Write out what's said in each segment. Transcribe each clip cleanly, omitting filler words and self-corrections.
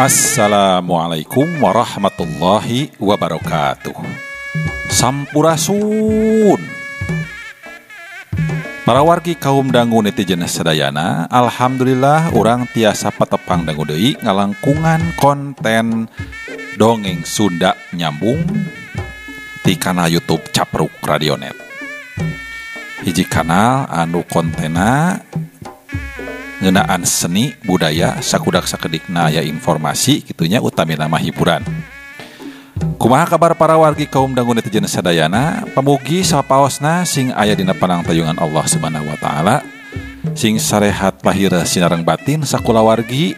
Assalamualaikum warahmatullahi wabarakatuh. Sampurasun. Para wargi kaum dangu netizen sadayana, alhamdulillah urang tiasa patepang dangu deui ngalangkungan konten dongeng Sunda nyambung di kanal YouTube Capruk Radionet. Hiji kanal anu kontena ngeunaan seni budaya sakudak sakedikna aya informasi kitunya utamina mah hiburan. Kumaha kabar para wargi kaum dangu netizen sadayana, pamugi sapaosna sing aya dina panangtayungan Allah Subhanahu wa taala, sing sarehat lahir sinareng batin sakulawargi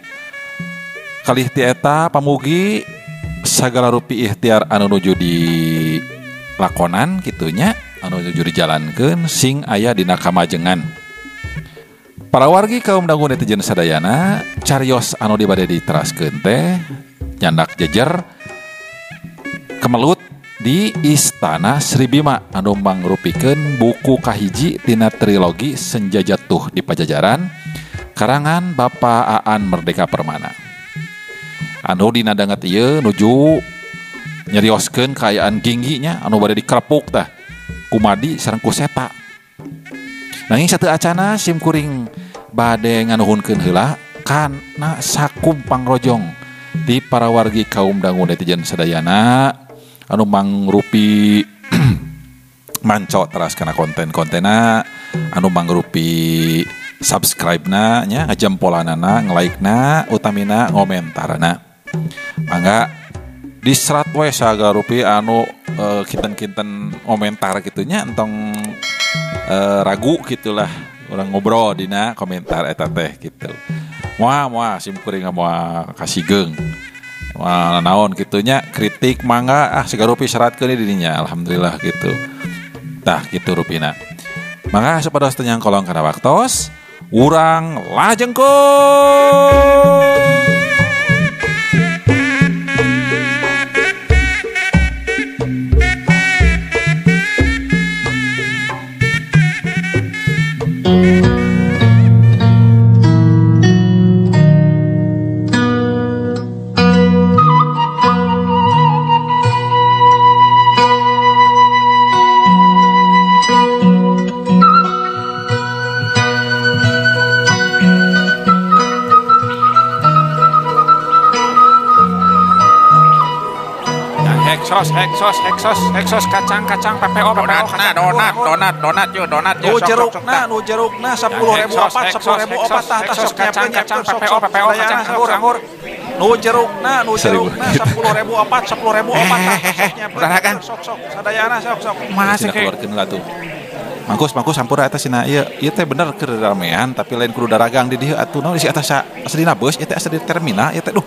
kalih ti eta pamugi sagala rupi ikhtiar anu nuju di lakonan kitunya anu nuju dijalankeun sing aya dina kamajengan. Para wargi kaum dangu netizen sadayana, carios anu dibade diteraskeun teh nyandak jejer kemelut di Istana Sri Bima anu mangrupikeun buku kahiji tina trilogi Senja Jatuh di Pajajaran karangan Bapak Aan Merdeka Permana. Anu dina danget ieu nuju nyerioskeun kaayaan gingginya anu bade dikerepuk tah kumadi sareng ku seta. Nanging satu acana sim kuring bade nganuhunkeun heula kana sakum pangrojong di para wargi kaum dangu netizen sadayana anu mangrupi manco teras kana konten-kontena anu mangrupi subscribe-na nya ngajempolanana nge-like-na utamina ngomentarana. Mangga diserat we sagala rupi anu kinten-kinten komentar kitunya entong ragu gitulah orang ngobrol dina komentar eta teh gitu. Moal moal sim kuring moal kasigeung. Moal naon kitunya kritik mangga ah sagala rupi seratkeun di dinya alhamdulillah gitu. Tah kitu rupina. Mangga supados teu nyangkolong kana waktos urang lajengkeun. Heksos, heksos, heksos, heksos, kacang, kacang, PPO, PPO, donat, donat, donat, yo, donat, yo, nu jerukna, 10.004, 10.004, tah, tah, kacang, kacang, PPO, PPO, kacang, anggur, anggur, nu jerukna, 10.004, 10.004, tah, udah kan, sok, sok, sadayana, sok, sok, masih keluarkeun lah tuh. Mangkus, mangkus, hampura eta sina, ieu, ieu teh bener keur ramean, tapi lain kudu daragang di dieu atuh naon isi atas asa dina beus, ieu teh asa di terminal, ieu teh duh,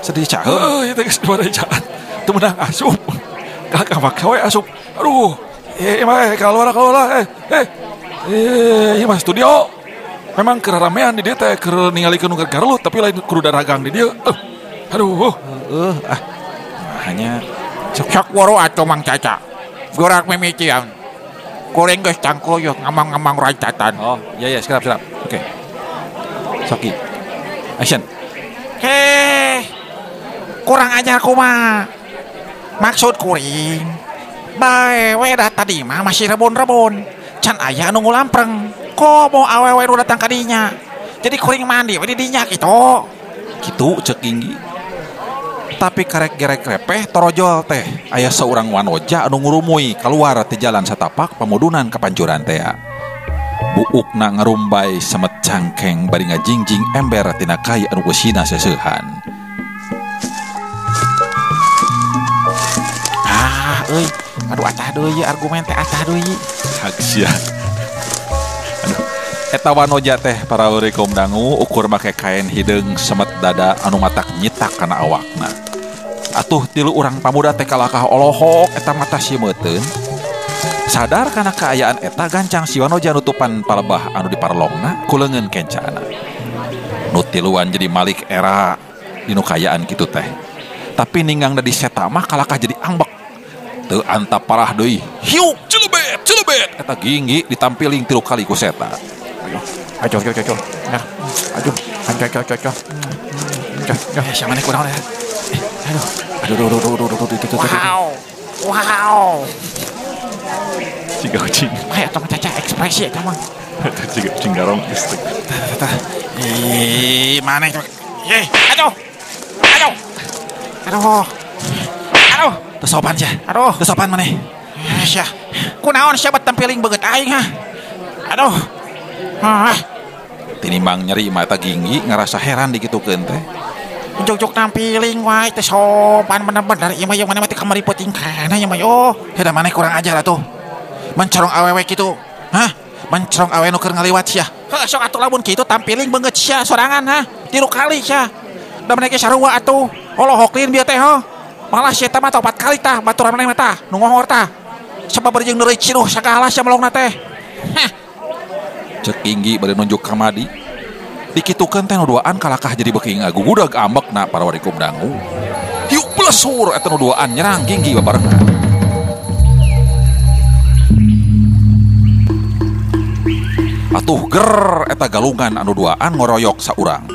asa di caheum, ieu teh geus dibare cahan. Teu meunang asup. Kakak maksa we asup. Aduh, mah keluar keluar ieu mah studio. Memang keur ramean di dieu teh keur ningalikeun nu garlut tapi lain kudu daragang di dieu. Aduh, ah. Hanya sok woro atuh Mang Caca. Gorak mimitian. Goreng geus cangkoyok ngamang-ngamang rancatan. Oh, iya iya, siap siap. Oke. Soki. Action. Heh. Kurang ajar kumaha. Maksud kuring bae we da tadi mah masih rebon-rebon can aya anu ngulampreng komo awewe nu datang ka dinya jadi kuring mandi we di dinya kitu kitu ceuk Ginggi tapi karek gerek repeh torojol teh aya saurang wanoja anu ngurumuy kaluar ti jalan satapak pamudunan ka pancuran teh buukna ngarumbay semet cangkeng bari ngajingjing ember tina kai anu eusina seuseuhan. Euy, aduh atah deui argumen teh atah deui. Hak sia. Aduh, eta wanoja teh para kaum dangu ukur make kain hideung semet dada anu matak nyitak kana awakna. Atuh tilu urang pamuda teh kalakah olohok eta mata si meuteun. Sadar kana kaayaan eta gancang si wanoja nutupan palebah anu diparlongna ku leungeun kencana. Nu tiluan jadi malik era dinu kaayaan kitu teh. Tapi ninggang da di seta mah kalakah jadi ambek. Teu antap parah deui. Hiuk celebet, celebet. Eta Ginggi ditampiling 3 kali ku seta. Aduh, aduh, aduh, aduh. Nah, aduh, aduh, aduh, aduh. Sia maneh kunaon ya? Aduh. Aduh aduh. Wow. Wow. Siga kucing. Mah eta mah caca ekspresi eta mah. Eta siga kucing garong geus. Tah. Ih, maneh. Ih, aduh. Aduh. Aduh. Aduh, teu sopan sia. Aduh, teu sopan maneh. Sia. Kunaon sia bet tempiling beungeut aing ha? Aduh. Ah. Tinimbang nyeri mah eta Ginggi ngarasa heran dikitukeun teh. Ujug-ujug nampiling wae teh sopan bener-bener ieu mah ieu maneh mah teh kamari peuting kana ieu mah yo. Heuh maneh kurang ajar atuh. Mencorong awewe kitu. Hah? Mencorong awewe nu keur ngaliwat sia. Heuh sok atuh lamun kitu tampiling beungeut sia sorangan ha. 3 kali sia. Da maneh ge sarua atuh. Olohok lin bieu teh ho. Malah sia teh mah 4 kali tah baturan maneh mah tah nu ngohor tah. Sabab jeung neureui ciruh sagala sia melongna teh. Heh. Cek Ginggi bade nunjuk ka Madi. Dikitukeun teh nu duaan kalakah jadi beuki ngagugudag ambekna para warikum dangu. Hiuk plesur eta nu duaan nyerang Ginggi babarengan. Atuh ger eta galungan anu duaan ngoroyok saurang.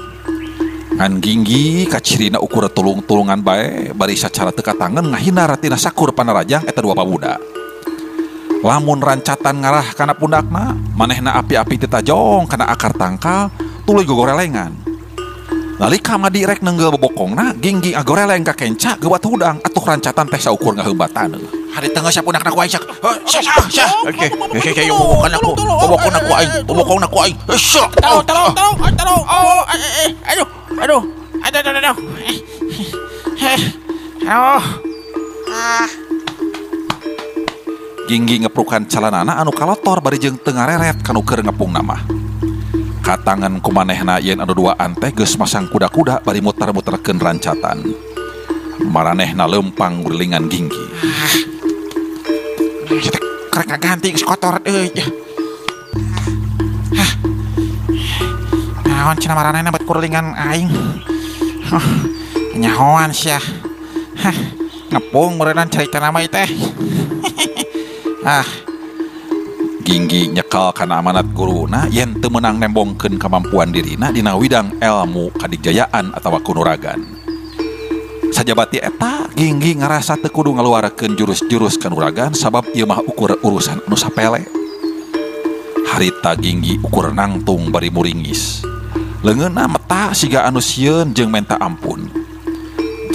Ngan Ginggi kacirina ukur tulung-tulungan bae bari sacara teu katangen ngahindar tina sakur panarajang eta dua pamuda. Lamun rancatan ngarah kana pundakna, manehna api-api teu tajong kana akar tangkal tuluy gogorelengan. Nalika Madi rek nenggel bobokongna, Ginggi agoreleng ka kenca geuwat hudang atuh rancatan teh saukur ngaheumbat taneuh. Hari tengah sia pundakna ku aing sia. Sia sia. Oke, oke bobokongna ku, bobokongna ku aing, bobokongna ku aing. Sia. Tolong tolong tolong tolong. Oh, aduh, aduh. Aduh aduh aduh. Aduh. Ah. Ginggi ngeprukan calanana anu kalotor bari jeung teu ngareret kanu keur ngepungna mah. Katangan kumanehna yen anu duaan teh geus masang kuda-kuda bari muter-muterkeun rancatan. Maranehna leumpang gulingan Ginggi. Karek ngaganti geus kotor euy. Hah. Naon cenah maranehna bet kurulingan aing. Huh. Nyahoan sia. Hah, ngepung meureunnan carita nama ieu teh. Ah. Ginggi nyekal kana amanat guruna yen teu meunang nembongkeun kamampuan dirina dina widang ilmu kadigjayaan atawa kunuragan. Sajabati eta Ginggi ngarasa teu kudu ngaluarkeun jurus-jurus kanuragan sabab ieu mah ukur urusan anu sapele. Harita Ginggi ukur nangtung bari muringis. Leungeunna meta siga anu sieun jeung menta ampun.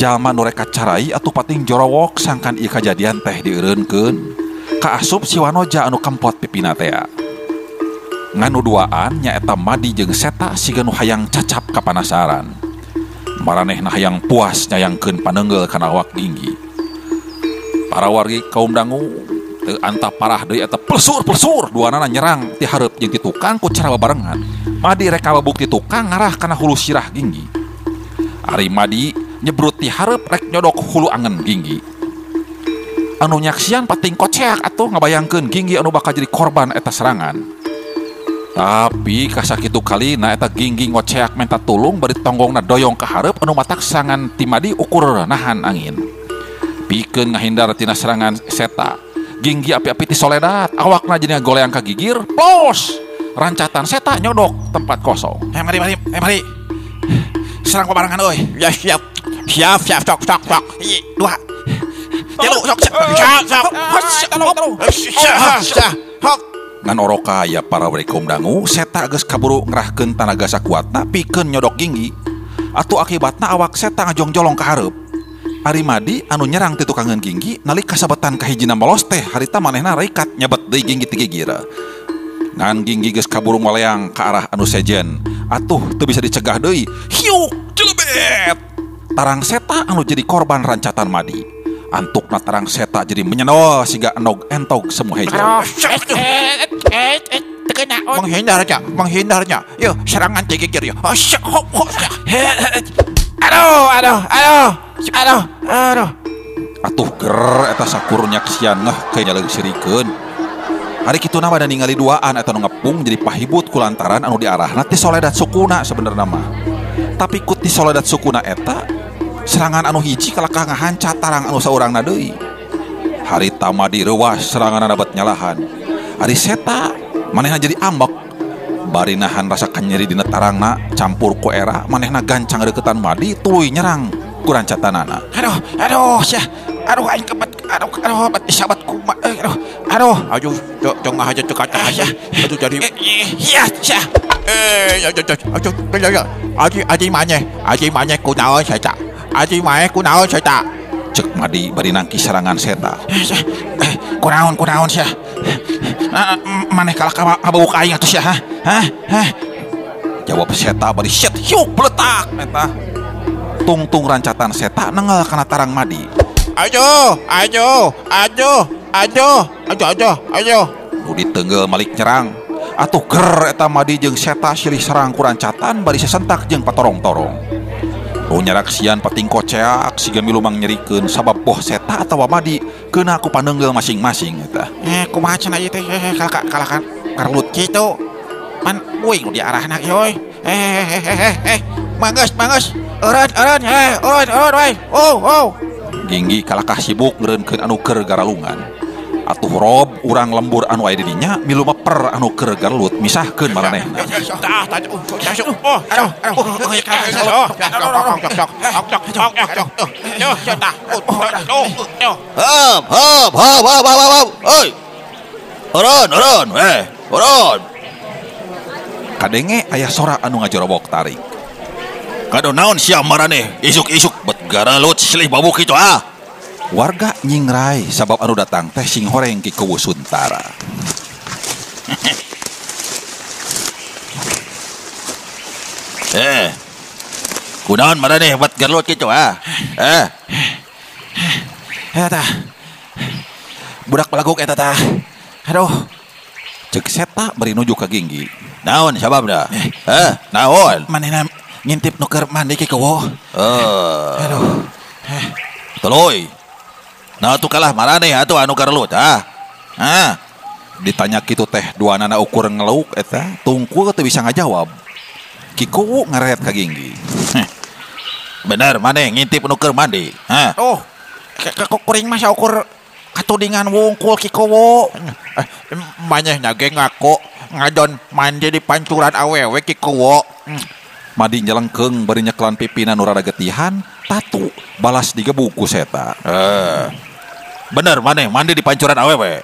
Jalma nu rek kacarai atuh pating jorowok sangkan ieu kajadian teh dieureunkeun. Kaasup si Wanoja anu kempot pipina tea. Nganu duaan nyaeta Madi jeung Seta siga nu hayang cacap kapanasaran. Maranehna hayang puas nyayangkeun panenggel kana awak Ginggi. Para wargi kaum dangu teu antah parah deui eta plesur-plesur duanana nyerang ti hareup jeung ti tukang ku cara babarengan. Madi rek kababuk ti tukang ngarah kana hulu sirah Ginggi. Ari Madi nyebrut ti hareup rek nyodok hulu angen Ginggi. Anu nyaksian pating koceak atuh ngabayangkeun Ginggi anu bakal jadi korban eta serangan. Tapi kasakitu kalina eta Ginggi ngoceak menta tulung bari tonggongna doyong ka hareup anu matak serangan ti Madi ukur nahan angin. Pikeun ngahindar tina serangan Seta, Ginggi api-api ti soledat, awakna jadi goleang ka gigir, plos! Rancatan Seta nyodok tempat kosong. Mari mari, mari. Serang babarengan euy. Ya siap. Siap siap sok sok sok. 1, 2 3 sok sok sok. Ngan oroka ya para warikum dangu, Seta geus kaburu ngerahkeun tanaga sakuatna pikeun nyodok Ginggi. Atuh akibatna awak Seta ngajongjolong ka hareup. Ari Madi anu nyerang ti tukangeun Ginggi nalika sabetan kahijina molos teh harita manehna reikat nyabet deui Ginggi ti gigir. Ngan Ginggi geus kaburu ngoleang ka arah anu sejen. Atuh teu bisa dicegah deui. Hiuk celebet. Tarang Seta anu jadi korban rancatan Madi. Antukna tarang Seta jadi menyenol siga enog entog semua hejo. Menghindarnya, menghindarnya. Yo, serangan ti gigir yo. Aduh, aduh, aduh, aduh, aduh. Atuh ger eta sakur nyaksian ngeh ke nyaleung sirikeun. Hari kituna mah da ningali duaan eta nu ngepung jadi pahibut kulantaran anu diarahna ti soledat sukuna sebenarna mah. Tapi ku ti soledat sukuna eta serangan anu hiji kalakah ngahanca tarang anu saurangna deui. Harita Madi reuwas seranganna dapat nyalahan. Ari Seta manehna jadi ambek. Bari nahan rasa kanyeri dina tarangna campur ku era manehna gancang deuketan Madi tuluy nyerang ku rancatanana. Aduh, aduh sia. Aduh aing kebet, aduh aduh bet sahabat kuma. Aduh, aduh. Aduh, tengah aja teu kaca. Aduh jadi iya sia. Aduh, aji maneh kunaon seta. Aji maneh kunaon seta. Cek Madi bari nangkis serangan seta. Kunaon kunaon sia. Maneh kalah kabawuk aing atuh sia, ha? Hah? Hah? Jawab seta bari set hiuk beletak eta. Tungtung rancatan seta nengel kana tarang Madi. Ayo, ayo, ayo, ayo, ayo, ayo, ayo. Nu ditenggel malik nyerang. Atuh ger eta Madi jeung seta silih serang ku rancatan bari sesentak jeung patorong-torong. Nu nyaraksian patingko ceak siga milu mangnyerikeun sabab boh seta atawa Madi keuna ku panenggel masing-masing eta. Kumaha cenah ieu teh kalah karlut kitu. Pan uing nu diarahna ge euy. Manggeus manggeus. Eureun eureun eureun eureun we. Oh oh. Ginggi kalakah sibuk ngeureunkeun anu keur garalungan. Atuh rob urang lembur anu aya di dinya milu meper anu keur garelut misahkeun maranehna. Hop hop hop hop hop. Oi. Eureun eureun eureun. Kadenge aya sora anu ngajorobok tarik. Kado naon sia maraneh isuk-isuk bet garelut silih babuk kitu ah. Warga nyingrai sabab anu datang teh sing horeng Ki Kuwu Suntara. Kunaon maraneh bet garelut kitu ah. Eta budak balaguk eta tah. Aduh. Cek seta bari nuju ka Ginggi. Naon sababna? Naon? Manehna ngintip nu keur mandi Ki Kuwu. Aduh. Tuluy. Nah tuh kalah maraneh atuh anu garelut ah. Ah. Ditanya kitu teh duanana ukur ngeluuk eta tungkul teu bisa ngajawab. Ki Kuwu ngareret ka Ginggi. Bener maneh ngintip nu keur mandi. Hah. Oh. Kuring mah saukur katudingan wungkul Ki Kuwu. Manehna ge ngaku ngadon mandi di pancuran awewe Ki Kuwu. Madi nyelengkeung bari nyekelan pipina nu rada getihan, tatu balas digebuk ku seta. Bener maneh mandi di pancuran awewe?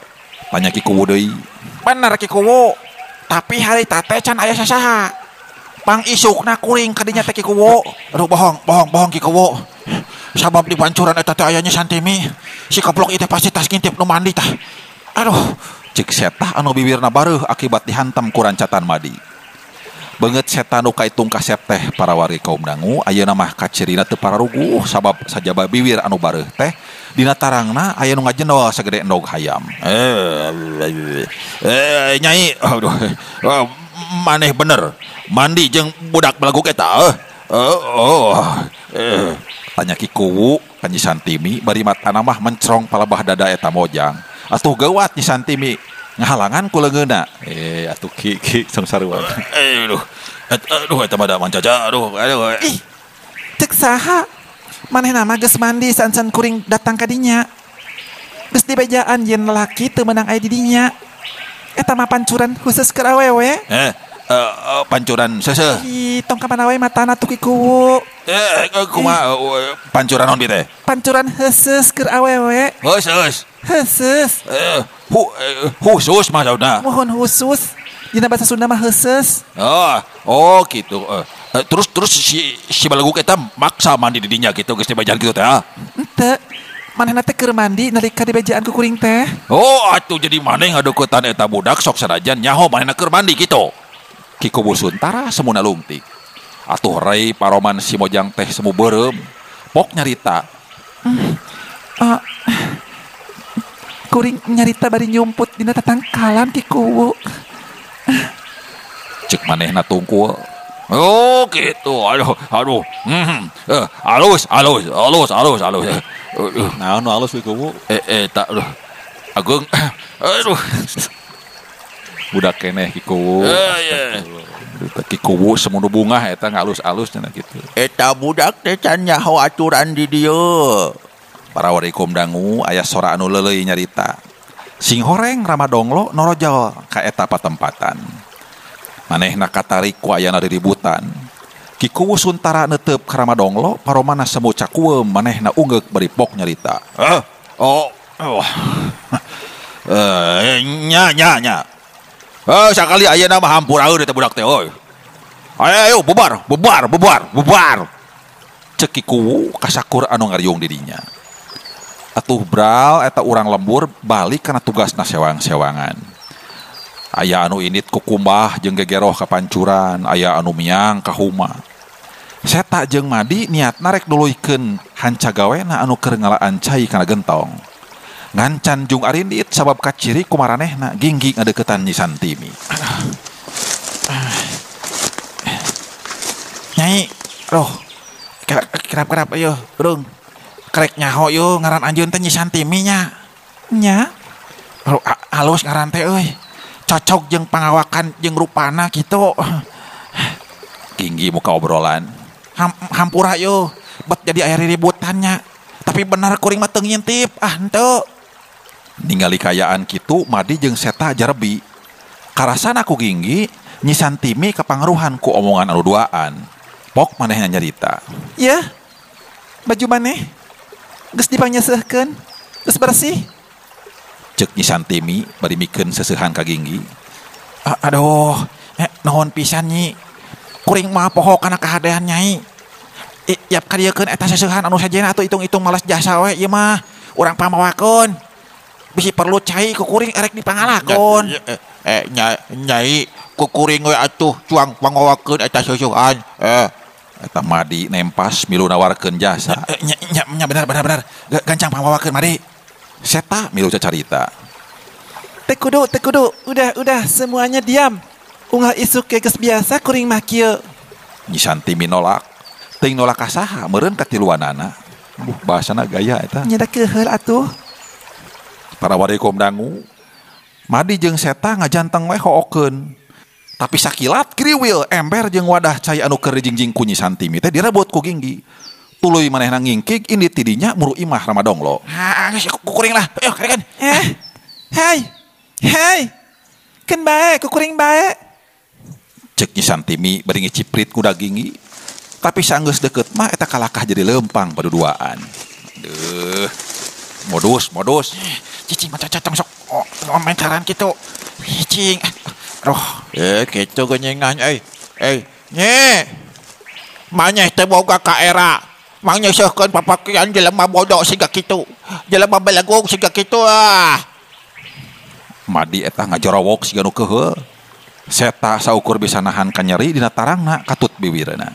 Tanya Ki Kuwu deui. Bener Ki Kuwu. Tapi harita teh can aya sasaha. Pang isukna kuring ka dinya teh Ki Kuwu. Aduh bohong, bohong, bohong Ki Kuwu. Sabab di pancuran eta teh aya Nyi Santimi. Si goblok ieu teh pasti tas ngintip nu mandi tah. Aduh, cek seta anu bibirna bareuh akibat dihantam ku rancatan Madi. Beungeut seta nu kaitung kasep teh para wargi kaum dangu ayeuna mah kacirina teu pararuguh sabab sajaba bibir anu bareuh teh dina tarangna aya nu ngajendol sagede endog hayam. Nyai, aduh, maneh bener mandi jeung budak belaguk eta. Tanya Ki Kuwu ka Nyi Santimi bari matana mah mencrong palebah dada eta mojang. Atuh geuwat Nyi Santimi ngahalangan ku leungeunna. Atuh ki ki sangsarua. Aduh. Aduh eta mah da mancaca. Aduh, aduh. Ih. Cek saha? Manehna mah geus mandi sancan kuring datang ka dinya. Geus dibejaan yen lalaki teu meunang aya di dinya. Eta mah pancuran khusus keur awewe. Pancuran seuseuh. Ih, tong ka mana wae matana tuh Ki Kuwu. Kumaha pancuran naon teh? Pancuran khusus keur awewe. Khusus. Khusus. Khusus maksudna. Mohon khusus. Dina bahasa Sunda mah khusus. Oh gitu. Terus si balaguk eta maksa mandi di dinya gitu geus dibejaan kitu teh. Henteu. Manehna teh keur mandi nalika dibejaan ku kuring teh. Oh, atuh jadi maneh ngadeukeutan eta budak sok sanajan nyaho manehna keur mandi kitu. Ki Kuwu Suntara semuna lungtik. Atuh rei paroman si mojang teh semu beureum. Pok nyarita. Kuring nyarita bari nyumput dina tatangkalan Ki Kuwu. Cek manehna tungkul. Oh gitu. Aduh, aduh. Alus, alus, alus, alus, alus. Naon nu alus Ki Kuwu? Tak aduh. Agung. Aduh. Budak keneh Ki Kuwu. Ki Kuwu semunu bungah eta ngalus-alus cenah kitu. Eta budak teh can nyaho aturan di dieu. Para wargi kaum dangu aya sora anu leuleuy nyarita. Sing horeng Rama Donglo norojol ka eta patempatan. Manehna katarik ku ayana riributan. Ki Kuwu Suntara neuteup ka Rama Donglo paromana semu cakueum manehna ungeuk bari pok nyarita. Oh. Nya nya nya. Sakali ayeuna mah hampuraeun eta budak teh euy. Ayo bubar bubar bubar bubar. Cek Ki Kuwu kasakur anu ngariung di dinya. Atuh bral eta urang lembur balik kana tugasna sewang-sewangan. Aya anu indit ku kumbah jeung gegeroh ka pancuran, aya anu miang ka huma. Seta jeung Madi niatna rek nuluykeun hanca gawena anu keur ngalaan cai kana gentong. Ngancan jung arindit sabab kaciri ku maranehna Ginggi ngadeukeutan Nyi Santimi. Nyai, roh, kerap-kerap ayo, urung. Kerek nyaho yo ngaran anjeun teh Nyi Santimi nya. Nya. Halus ngaran teh euy. Cocok jeung pangawakan jeung rupana kitu. Ginggi muka obrolan. Hampura yo, bet jadi aya riributannya. Tapi benar kuring mah teu ngintip, ah henteu. Ningali kayaan kitu Madi jeung Seta jarebi. Karasana ku Ginggi, Nyi Santimi kapangaruhan ku omongan anu duaan. Pok manehna nyarita. Yeuh, baju maneh geus dipanyeuseuhkeun, geus bersih. Cek Nyi Santimi bari mikeun seseuhan ka Ginggi. Aduh, nuhun pisan Nyi. Kuring mah poho kana kahadean Nyai. Yap kadiekeun eta seseuhan anu sajena atuh hitung-hitung malas jasa we ieu mah. Urang pamawakeun. Bisi perlu cai ku kuring erek dipangalakon. Nyai ku kuring we atuh cuang pangawakeun eta seseuhan. Eta Madi nempas milu nawarkeun jasa. Nya benar benar benar. Gancang pamawakeun Madi. Seta milu cacarita. Teu kudu, udah semuanya diam. Unggal isuk ge geus biasa kuring mah kieu. Nyi Santimi nolak. Teuing nolak ka saha meureun katiluanana. Bahasana gaya eta. Nya da keuheul atuh. Para warikom dangu. Madi jeung Seta ngajanteng we hookeun. Tapi sakilat kriwil ember jeung wadah cai anu keur dijingjing ku Nyi Santimi teh direbut ku Ginggi. Tuluy manehna ngingkig indit ti dinya muru imah Rama Donglo. Ha, geus kuring lah. Ayo karekan. Hei. Hei. Keun bae kukuring bae. Cek Nyi Santimi bari ngiciprit ku Ginggi. Tapi sanggeus deukeut mah eta kalakah jadi leumpang paduduaan. Deuh. Modus. Cicing mah cacatang sok komentaran kitu. Cicing. Aduh, kitu geuningan euy. Nye. Maneh teh boga ka era. Mang nyeuseuhkeun papakian jelema bodoh siga kitu. Jelema belegung siga kitu ah. Madi eta ngajorowok siga nu keuheul. Seta saukur bisa nahan kanyeri dina tarangna katut biwirna.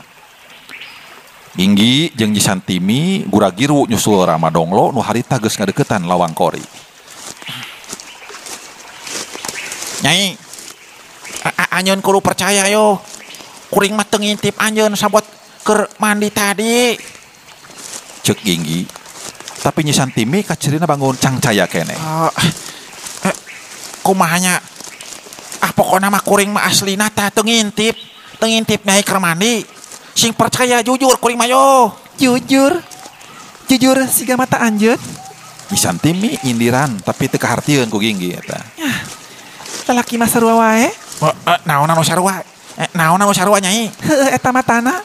Ginggi jeung Nyi Santimi guragiru nyusul Rama Donglo nu harita geus ngadeuketan lawang kori. Nyai, anjeun kudu percaya yo. Kuring mah teu ngintip anjeun sabot keur mandi tadi. Cek Ginggi. Tapi Nyi Santimi kacirina bangun cangcaya keneh. Kumaha nya? Ah pokona mah kuring mah aslina tah teu ngintip. Teu ngintip nyai keur mandi. Sing percaya jujur kuring mah yo. Jujur. Jujur siga mata anjeun. Nyi Santimi nyindiran tapi teu kahartieun ku Ginggi eta. Yah. Lalaki mah sarua wae. Naon anu sarua? Naon anu sarua Nyai? Heueuh eta matana.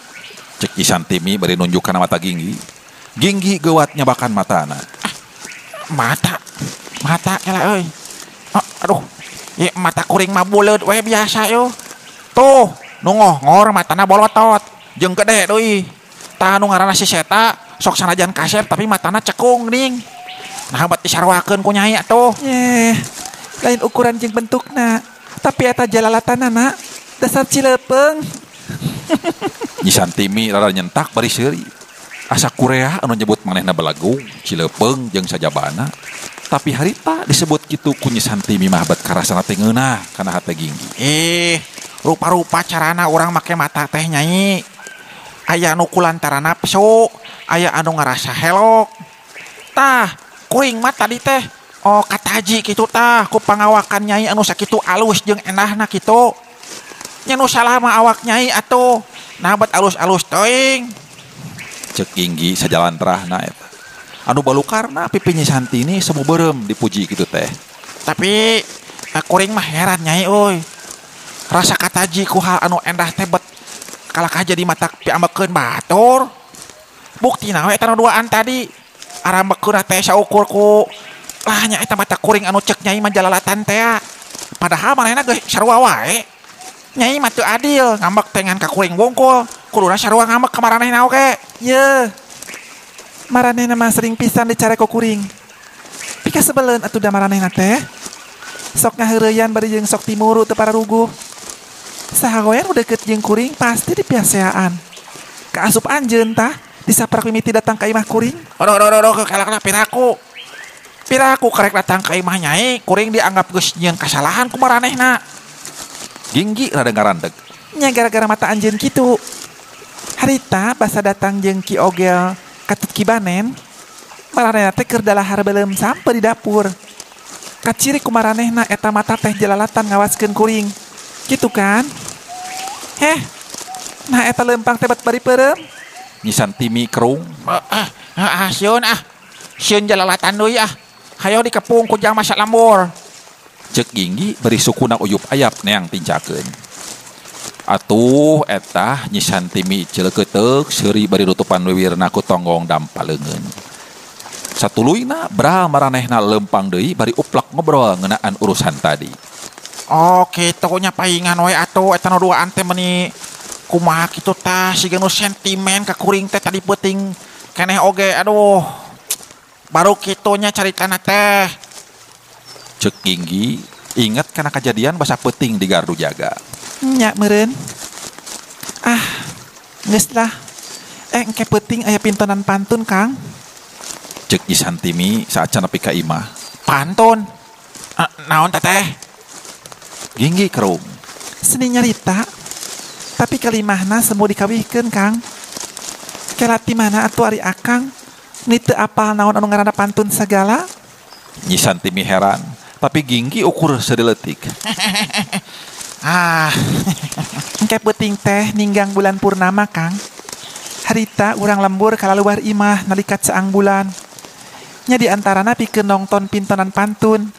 Cek Nyi Santimi bari nunjuk kana mata Ginggi. Ginggi geuwat nyabakan matana. Mata. Mata kela euy. Aduh. Ye mata kuring mah buleut we biasa yo. Tuh, nu ngohngor matana bolotot. Jeung gede deui. Tah nu ngaranna si Seta sok sanajan kasep tapi matana cekung ning. Nah bat disaruakeun ku Nyai atuh. Lain ukuran jeung bentukna, tapi eta jalalatanana dasar cilepeung. Nyi Santimi rada nyentak bari seuri. Asa kurea anu nyebut manehna belagung, cilepeung jeung sajabana. Tapi harita disebut kitu ku Nyi Santimi mah bet karasana teh ngeunah kana hate Ginggi. Rupa-rupa carana urang make mata teh Nyai. Aya anu kulantaran nafsu, aya anu ngarasa helok. Tah, kuring mah tadi teh kataji kitu tah ku pangawakan Nyai anu sakitu alus jeung endahna kitu. Nya nu salah mah awak Nyai atuh. Nah bet alus-alus teuing. Cek Ginggi sajalan terahna eta. Anu balukarna pipi Nyi Santini semu beureum dipuji kitu teh. Tapi kuring mah heran Nyai euy. Rasa kataji ku hal anu endah teh bet kalakah jadi mata piambekeun batur. Buktina we eta nu duaan tadi. Arambekeun teh saukur ku lah nya eta mata kuring anu cek nyai mah jalalatan teh. Padahal manehna geus sarua wae. Nyai mah teu adil ngambek teh ngan ka kuring wungkul. Kuduna sarua ngambek ka maranehna oge. Yeuh. Maranehna mah sering pisan dicare ku kuring. Pika sebeleun atuh da maranehna teh. Sok ngaheureyan bari jeung sok timuru teu pararuguh. Saha we nu deukeut jeung kuring pasti dipiaseaan. Kaasup anjeun tah disaprak mimiti datang ka imah kuring. Aduh aduh aduh kalakna piraku. Piraku karek datang ka imah nyai, kuring dianggap geus nyieun kasalahan ku maranehna. Ginggi rada ngarandeg. Nya gara-gara mata anjeun kitu. Harita basa datang jeung Ki Ogel katut Ki Banen. Maranehna teh keur dalahar beuleum sampe di dapur. Kaciri ku maranehna eta mata teh jalalatan ngawaskeun kuring. Kitu kan? Heh. Nah eta lempang teh bat bari peureum. Nyi Santimi kerung. Sieun ah. Sieun jalalatan deui ah. Hayo dikepung ku jang masak lembur. Cek Ginggi beri sukuna uyup ayap neang tincakeun. Atuh eta Nyi Santimi celeukeuteup seuri bari rutupan wiwirna ku tonggong dampaleungeun. Satuluyna bra maranehna lempang deui bari uplak ngobrol ngeunaan urusan tadi. Oh kitu nya paingan we atuh eta nu duaan teh meuni kumaha kitu tah siga nu sentimen ka kuring teh tadi peuting keneh oge aduh. Baru kitu nya caritana teh. Cek Ginggi inget kana kajadian basa peuting di gardu jaga. Nya meureun. Ah, geus lah. Engke peuting aya pintonan pantun, Kang. Cek Nyi Santimi saacan nepi ka imah. Pantun? Naon teteh? Ginggi kerung. Seni nyarita. Tapi kalimahna semu dikawihkeun, Kang. Kela ti mana atuh ari Akang? Ni teu apal naon anu ngaranna pantun sagala? Nyi Santimi heran, tapi Ginggi ukur seudeuletik. Ah, engke peuting teh ninggang bulan purnama, Kang. Harita urang lembur kalaluar imah nalika caang bulan. Nya di antarana pikeun nongton pintonan pantun,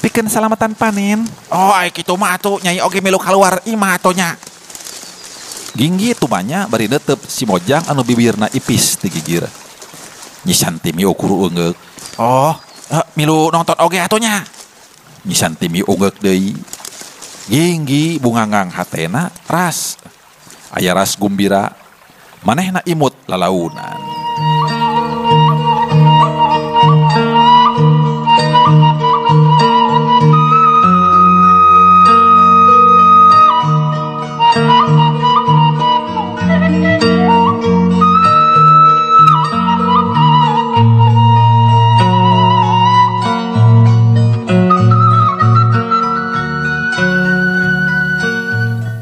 pikeun salamatan panen. Oh, ai kitu mah atuh nyai oge milu kaluar imah atuh nya. Ginggi tumanya bari neuteup si Mojang anu bibirna ipis ti gigir. Nyi Santimi ukur ungeuk. Oh, milu nonton oge atuh nya. Nyi Santimi ungeuk deui. Ginggi bungangang hatena ras. Aya ras gumbira, manehna imut lalaunan.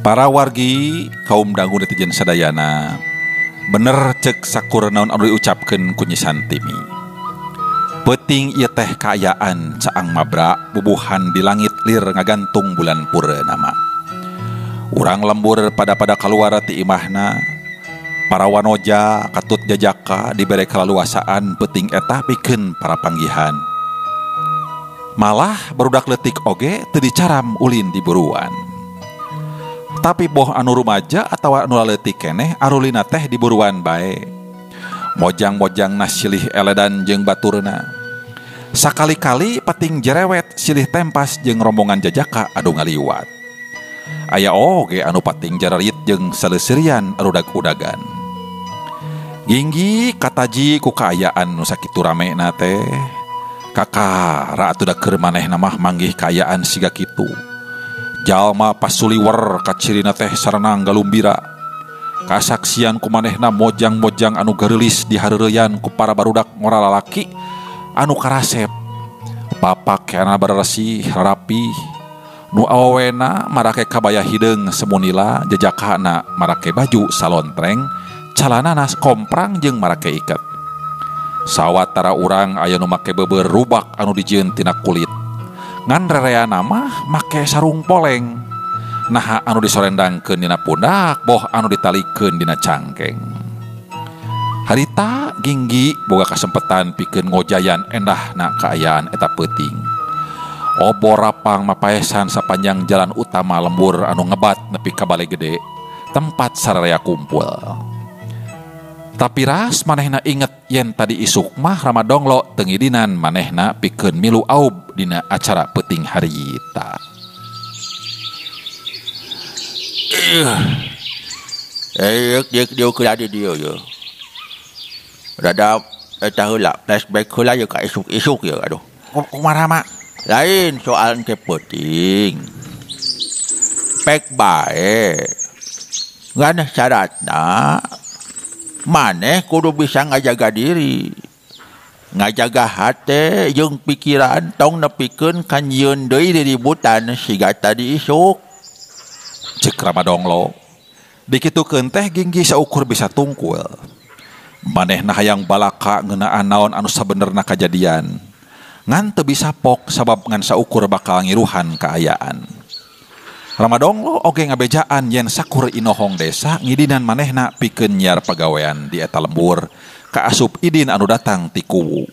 Para wargi kaum dangu netizen sadayana, bener cek sakur naon anu diucapkeun ku Nyi Santimi. Peuting ieu teh kaayaan caang mabra bubuhan di langit lir ngagantung bulan purnama. Urang lembur pada-pada kaluar ti imahna, para wanoja katut jajaka dibere kalaluasaan peuting eta pikeun para panggihan. Malah barudak leutik oge teu dicaram ulin di buruan. Tapi boh anu rumaja atawa anu laleutik keneh arulina teh diburuan bae. Mojang-mojang silih eledan jeung baturna. Sakali-kali peting jerewet silih tempas jeung rombongan jajaka anu ngaliwat. Aya oge anu pating jararit jeung saleuserian arudag-udagan. Ginggi kataji ku kaayaan nu sakitu ramena teh. Kakara atuh da keur manehna mah manggih kaayaan siga kitu. Jalma pasuliwer kacirina teh sarenang galumbira. Kasaksian ku manehna mojang-mojang anu gareulis dihareureyan ku para barudak ngora lalaki anu karasep. Papakeana baresih rapih. Nu awena marake kabaya hideung semunila jejakana marake baju salontreng, calanana komprang jeung marake iket. Sawatara urang aya nu make beubeur rubak anu dijieun tina kulit. Ngan rereana mah make sarung poleng. Naha anu disorendangkeun dina pundak, boh anu ditalikeun dina cangkeng. Harita Ginggi boga kasempetan pikeun ngojayan endahna kaayaan eta peuting. Obor rapang mapaesan sapanjang jalan utama lembur anu ngebat nepi ka Bale Gede, tempat sararea kumpul. Tapi ras manehna inget yen tadi isuk mah Rama Donglo teu ngidinan manehna pikeun milu aub dina acara peuting harita. Dia dia dia ya. Rada eta heula flashback heula ye ka isuk-isuk ye aduh. Kumaha Rama? Lain soal ke peuting. Pek bae. Ngan syaratna maneh kudu bisa ngajaga diri. Ngajaga hate jeung pikiran tong nepikeun ka nyieun deui diributan siga tadi isuk. Cek Rama Donglo. Dikitukeun teh ginggi saukur bisa tungkul. Manehna hayang balaka ngeunaan naon anu sabenerna kajadian. Ngan teu bisa pok sabab ngan saukur bakal ngiruhan kaayaan. Rama Donglo oge ngabejaan yen sakur inohong desa ngidinan manehna pikeun nyiar pagawean di eta lembur kaasup idin anu datang ti kuwu.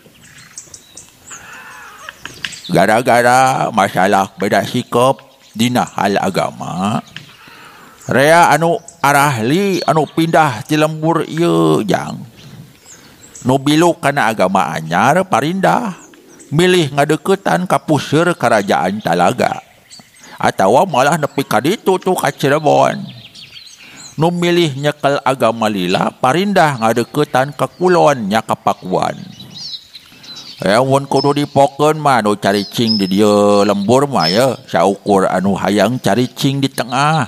Gara-gara masalah beda sikap dina hal agama, rea anu arahli anu pindah ti lembur ieu jang. Nu biluk kana agama anyar parindah milih ngadeukeutan ka puseur karajaan Talaga atawa malah nepi ka ditu tuh ka Cirebon. Nu milih nyekel agama lila parindah ngadeukeutan ka kulon nya ka Pakuan. Mun kudu dipokeun mah nu caricing di dieu lembur mah ye saukur anu hayang caricing di tengah.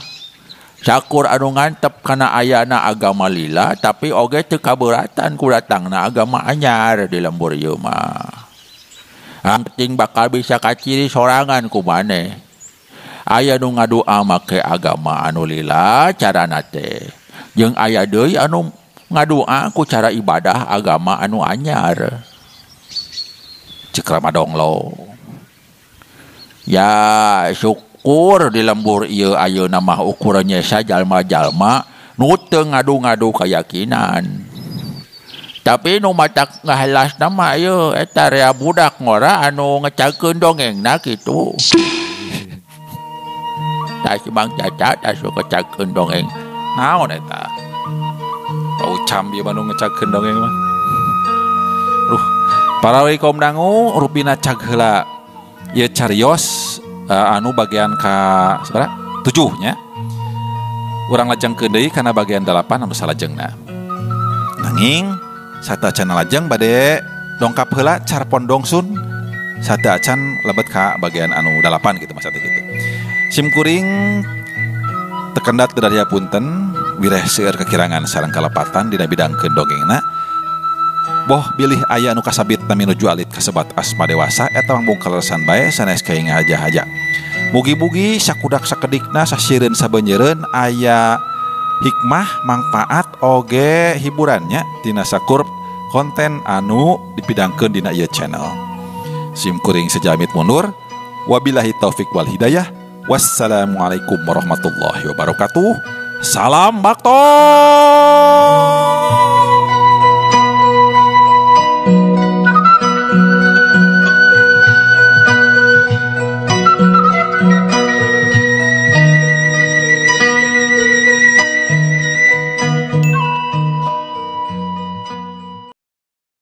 Sakur anu ngantep kana ayana agama lila tapi oge teu kaberatan ku datangna agama anyar di lembur ieu mah. Ang penting bakal bisa kaciri sorangan ku maneh. Aya nu ngadua make agama anu lila carana teh. Jeung aya deui anu ngadua ku cara ibadah agama anu anyar. Cek Rama Donglo. Ya syukur di lembur ieu ayeuna mah ukuran nyesa jalma-jalma nu teu ngadu-ngadu keyakinan. Tapi nu matak ngahelasna mah ieu eta rea budak ngora anu ngecagkeun dongengna kitu. Tah si Mang Caca tah sok ngecagkeun dongeng. Naon eta? Paucam ieu mah nu ngecagkeun dongeng mah. Para kaum dangu rupina cag heula ieu carios anu bagian ka sabaraha? 7 nya. Urang lajengkeun deui kana bagian 8 anu salajengna. Nanging sateuacan lajeng bade dongkap heula carpon dongsun sateuacan lebet ka bagian anu 8 gitu maksudna gitu. Sim kuring tekendat dari punten wireh seueur kekirangan sareng kalepatan dina bidangkeun dongengna. Boh bilih aya anu kasabit nami nuju alit kasebat asma dewasa eta manggung kaleresan bae sanes kaing haja-haja. Mugi-mugi sakudak sakedikna sasireun sabeunjeureun aya hikmah mangpaat oge hiburannya tina sakur konten anu dipidangkeun dina ieu channel. Sim kuring sejamit mundur. Wabillahi taufik wal hidayah. Wassalamualaikum warahmatullahi wabarakatuh. Salam bakto.